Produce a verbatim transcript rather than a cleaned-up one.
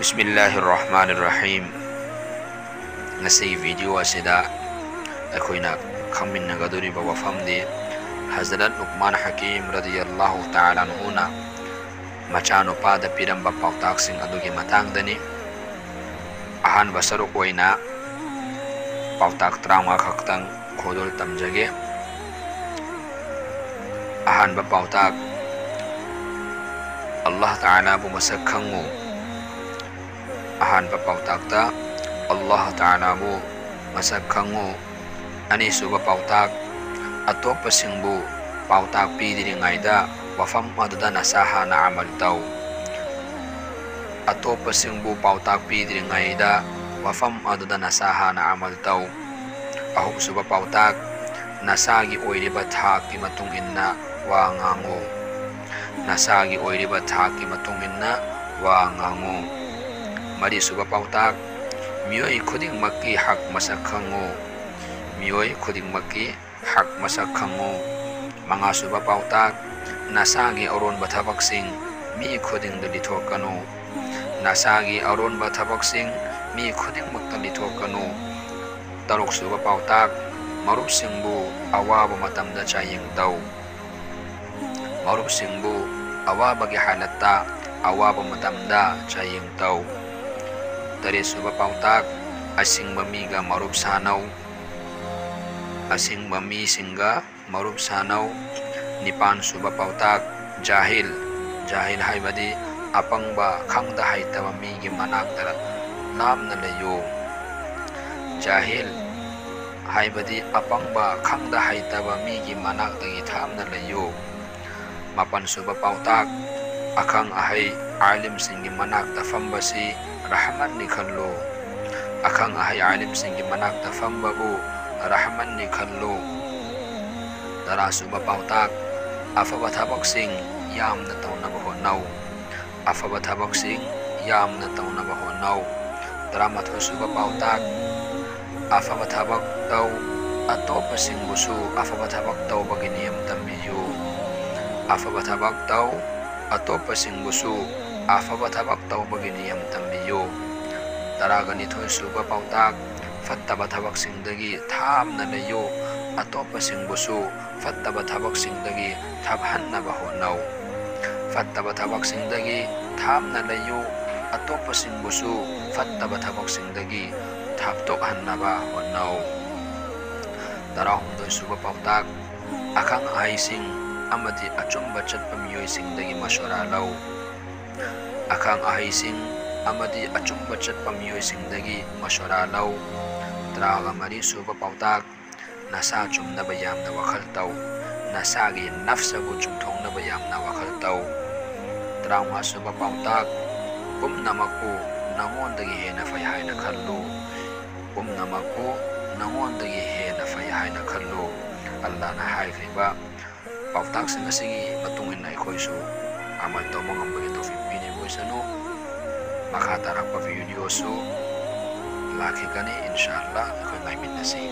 ꯕꯤꯁꯃꯤꯜꯂꯥꯍꯤꯔ ꯔꯍꯃꯥꯅꯤꯔ ꯔꯍꯤꯝ꯫ ꯉꯁꯤꯒꯤ ꯚꯤꯗꯤꯑꯣ ꯑꯁꯤꯗ ꯑꯩꯈꯣꯏꯅ ꯈꯪꯃꯤꯟꯅꯒꯗꯧꯔꯤꯕ ꯋꯥꯐꯝꯗꯤ ꯍꯖꯔꯠ ꯂꯨꯛꯃꯥꯟ ꯍꯀꯤꯝ ꯔꯗꯤꯌꯜꯂꯥꯍꯨ ꯇꯥꯂꯥ ꯑꯟꯍꯨꯅ ꯃꯆꯥꯅꯨꯄꯥꯗ ꯄꯤꯔꯝꯕ ꯄꯥꯎꯇꯥꯛꯁꯤꯡ ꯑꯗꯨꯒꯤ ꯃꯇꯥꯡꯗꯅꯤ꯫ ꯑꯍꯥꯟꯕ ꯁꯔꯨꯛ ꯑꯣꯏꯅ ꯄꯥꯎꯇꯥꯛ ꯇꯔꯥꯃꯉꯥ ꯈꯛꯇꯪ ꯈꯣꯗꯣꯜ ꯇꯝꯖꯒꯦ꯫ ꯑꯍꯥꯟꯕ ꯄꯥꯎꯇꯥꯛ: ꯑꯜꯂꯥꯍ ꯇꯥꯂꯥꯕꯨ ꯃꯁꯛ ꯈꯪꯉꯨ꯫ ꯑꯍꯥꯟꯕ ꯄꯥꯎꯇꯥꯛꯇ ꯑꯜꯂꯥꯍ ꯇꯥꯂꯥꯕꯨ ꯃꯁꯛ ꯈꯪꯉꯨ꯫ ꯑꯅꯤꯁꯨꯕ ꯄꯥꯎꯇꯥꯛ: ꯑꯇꯣꯞꯄꯁꯤꯡꯕꯨ ꯄꯥꯎꯇꯥꯛ ꯄꯤꯗ꯭ꯔꯤꯉꯩꯗ ꯋꯥꯐꯝ ꯑꯗꯨꯗ ꯅꯁꯥ ꯍꯥꯟꯅ ꯑꯃꯜ ꯇꯧ꯫ ꯑꯇꯣꯞꯄꯁꯤꯡꯕꯨ ꯄꯥꯎꯇꯥꯛ ꯄꯤꯗ꯭ꯔꯤꯉꯩꯗ ꯋꯥꯐꯝ ꯑꯗꯨꯗ ꯅꯁꯥ ꯍꯥꯟꯅ ꯑꯃꯜ ꯇꯧ꯫ ꯑꯍꯨꯝꯁꯨꯕ ꯄꯥꯎꯇꯥꯛ: ꯅꯁꯥꯒꯤ ꯑꯣꯏꯔꯤꯕ ꯊꯥꯛꯀꯤ ꯃꯇꯨꯡ ꯏꯟꯅ ꯋꯥ ꯉꯥꯡꯉꯨ꯫ ꯅꯁꯥꯒꯤ ꯑꯣꯏꯔꯤꯕ ꯊꯥꯛꯀꯤ ꯃꯇꯨꯡ ꯏꯟꯅ ꯋꯥ ꯉꯥꯡꯉꯨ꯫ ꯃꯔꯤꯁꯨꯕ ꯄꯥꯎꯇꯥꯛ: ꯃꯤꯑꯣꯏ ꯈꯨꯗꯤꯡꯃꯛꯀꯤ ꯍꯛ ꯃꯁꯛ ꯈꯪꯉꯨ꯫ ꯃꯤꯑꯣꯏ ꯈꯨꯗꯤꯡꯃꯛꯀꯤ ꯍꯛ ꯃꯁꯛ ꯈꯪꯉꯨ꯫ ꯃꯉꯥꯁꯨꯕ ꯄꯥꯎꯇꯥꯛ: ꯅꯁꯥꯒꯤ ꯑꯔꯣꯟꯕ ꯊꯕꯛꯁꯤꯡ ꯃꯤ ꯈꯨꯗꯤꯡꯗ ꯂꯤꯊꯣꯛꯀꯅꯨ꯫ ꯅꯁꯥꯒꯤ ꯑꯔꯣꯟꯕ ꯊꯕꯛꯁꯤꯡ ꯃꯤ ꯈꯨꯗꯤꯡꯃꯛꯇ ꯂꯤꯊꯣꯛꯀꯅꯨ꯫ ꯇꯔꯨꯛꯁꯨꯕ ꯄꯥꯎꯇꯥꯛ: ꯃꯔꯨꯞꯁꯤꯡꯕꯨ ꯑꯋꯥꯕ ꯃꯇꯝꯗ ꯆꯥꯌꯦꯡ ꯇꯧ꯫ ꯃꯔꯨꯞꯁꯤꯡꯕꯨ ꯑꯋꯥꯕꯒꯤ ꯍꯥꯂꯠꯇ, ꯑꯋꯥꯕ ꯃꯇꯝꯗ ꯆꯥꯌꯦꯡ ꯇꯧ꯫ ꯇꯔꯦꯠꯁꯨꯕ ꯄꯥꯎꯇꯥꯛ: ꯑꯁꯤꯡꯕ ꯃꯤꯒ ꯃꯔꯨꯞ ꯁꯥꯅꯧ꯫ ꯑꯁꯤꯡꯕ ꯃꯤꯁꯤꯡꯒ ꯃꯔꯨꯞ ꯁꯥꯅꯧ꯫ ꯅꯤꯄꯥꯟꯁꯨꯕ ꯄꯥꯎꯇꯥꯛ: ꯖꯥꯍꯤꯜ꯫ ꯖꯥꯍꯤꯜ ꯍꯥꯏꯕꯗꯤ ꯑꯄꯪꯕ, ꯈꯪꯗ ꯍꯩꯇꯕ ꯃꯤꯒꯤ ꯃꯅꯥꯛꯇ ꯂꯥꯞꯅ ꯂꯩꯌꯨ꯫ ꯖꯥꯍꯤꯜ ꯍꯥꯏꯕꯗꯤ ꯑꯄꯪꯕ, ꯈꯪꯗ ꯍꯩꯇꯕ ꯃꯤꯒꯤ ꯃꯅꯥꯛꯇꯒꯤ ꯊꯥꯞꯅ ꯂꯩꯌꯨ꯫ ꯃꯥꯄꯟꯁꯨꯕ ꯄꯥꯎꯇꯥꯛ: ꯑꯈꯪ ꯑꯍꯩ ꯑꯥꯂꯤꯝꯁꯤꯡꯒꯤ ꯃꯅꯥꯛꯇ ꯐꯝꯕꯁꯤ ꯔꯍꯃꯟꯅꯤ ꯈꯜꯂꯨ꯫ ꯑꯈꯪ ꯑꯍꯩ ꯑꯥꯂꯤꯝꯁꯤꯡꯒꯤ ꯃꯅꯥꯛꯇ ꯐꯝꯕꯕꯨ ꯔꯍꯃꯟꯅꯤ ꯈꯜꯂꯨ꯫ ꯇꯔꯥꯁꯨꯕ ꯄꯥꯎꯇꯥꯛ: ꯑꯐꯕ ꯊꯕꯛꯁꯤꯡ ꯌꯥꯝꯅ ꯇꯧꯅꯕ ꯍꯣꯠꯅꯧ꯫ ꯑꯐꯕ ꯊꯕꯛꯁꯤꯡ ꯌꯥꯝꯅ ꯇꯧꯅꯕ ꯍꯣꯠꯅꯧ꯫ ꯇꯔꯥꯃꯥꯊꯣꯏꯁꯨꯕ ꯄꯥꯎꯇꯥꯛ: ꯑꯐꯕ ꯊꯕꯛ ꯇꯧ, ꯑꯇꯣꯞꯄꯁꯤꯡꯕꯨꯁꯨ ꯑꯐꯕ ꯊꯕꯛ ꯇꯧꯕꯒꯤ ꯅꯤꯌꯝ ꯇꯝꯕꯤꯌꯨ꯫ ꯑꯐꯕ ꯊꯕꯛ ꯇꯧ, ꯑꯇꯣꯞꯄꯁꯤꯡꯕꯨꯁꯨ ꯑꯐꯕ ꯊꯕꯛ ꯇꯧꯕꯒꯤ ꯅꯤꯌꯝ ꯇꯝꯕꯤꯌꯨ꯫ ꯇꯔꯥꯒ ꯅꯤꯊꯣꯏ ꯁꯨꯕ ꯄꯥꯎꯇꯥꯛ, ꯐꯠꯇꯕ ꯊꯕꯛꯁꯤꯡꯗꯒꯤ ꯊꯥꯞꯅ ꯂꯩꯌꯨ, ꯑꯇꯣꯞꯄꯁꯤꯡꯕꯨꯁꯨ ꯐꯠꯇꯕ ꯊꯕꯛꯁꯤꯡꯗꯒꯤ ꯊꯥꯞꯍꯟꯅꯕ ꯍꯣꯠꯅꯧ꯫ ꯐꯠꯇꯕ ꯊꯕꯛꯁꯤꯡꯗꯒꯤ ꯊꯥꯞꯅ ꯂꯩꯌꯨ, ꯑꯇꯣꯞꯄꯁꯤꯡꯕꯨꯁꯨ ꯐꯠꯇꯕ ꯊꯕꯛꯁꯤꯡꯗꯒꯤ ꯊꯥꯞꯇꯣꯛꯍꯟꯅꯕ ꯍꯣꯠꯅꯧ꯫ ꯇꯔꯥꯍꯨꯝꯗꯣꯏ ꯁꯨꯕ ꯄꯥꯎꯇꯥꯛ, ꯑꯈꯪ ꯑꯍꯩꯁꯤꯡ ꯑꯃꯗꯤ ꯑꯆꯨꯝꯕ ꯆꯠꯄ ꯃꯤꯑꯣꯏꯁꯤꯡꯗꯒꯤ ꯃꯁꯣꯔꯥ ꯂꯧ꯫ ꯑꯈꯪ ꯑꯍꯩꯁꯤꯡ ꯑꯃꯗꯤ ꯑꯆꯨꯝꯕ ꯆꯠꯄ ꯃꯤꯑꯣꯏꯁꯤꯡꯗꯒꯤ ꯃꯁꯣꯔꯥ ꯂꯧ꯫ ꯇꯔꯥꯒ ꯃꯔꯤ ꯁꯨꯕ ꯄꯥꯎꯇꯥꯛ, ꯅꯁꯥ ꯆꯨꯝꯅꯕ ꯌꯥꯝꯅ ꯋꯥꯈꯜ ꯇꯧ꯫ ꯅꯁꯥꯒꯤ ꯅꯐꯁꯕꯨ ꯆꯨꯝꯊꯣꯛꯅꯕ ꯌꯥꯝꯅ ꯋꯥꯈꯜ ꯇꯧ꯫ ꯇꯔꯥꯃꯉꯥ ꯁꯨꯕ ꯄꯥꯎꯇꯥꯛ, ꯄꯨꯝꯅꯃꯛꯄꯨ ꯅꯉꯣꯟꯗꯒꯤ ꯍꯦꯟꯅ ꯐꯩ ꯍꯥꯏꯅ ꯈꯜꯂꯨ꯫ ꯄꯨꯝꯅꯃꯛꯄꯨ ꯅꯉꯣꯟꯗꯒꯤ ꯍꯦꯟꯅ ꯐꯩ ꯍꯥꯏꯅ ꯈꯜꯂꯨ꯫ ꯑꯜꯂꯥꯍꯅ ꯍꯥꯏꯈ꯭ꯔꯤꯕ ꯄꯥꯎꯇꯥꯛꯁꯤꯡ ꯑꯁꯤꯒꯤ ꯃꯇꯨꯡ ꯏꯟꯅ ꯑꯩꯈꯣꯏꯁꯨ ꯑꯃꯜ ꯇꯧꯕ ꯉꯝꯕꯒꯤ ꯇꯧꯐꯤꯛ ꯄꯤꯅꯤꯡꯕ ꯑꯣꯏꯁꯅꯨ꯫ ꯃꯈꯥ ꯇꯥꯔꯛꯄ ꯚꯤꯗꯤꯑꯣꯁꯨ ꯂꯥꯛꯈꯤꯒꯅꯤ, ꯏꯟꯁꯥ ꯑꯜꯂꯥꯍ ꯑꯩꯈꯣꯏ ꯉꯥꯏꯃꯤꯟꯅꯁꯤ꯫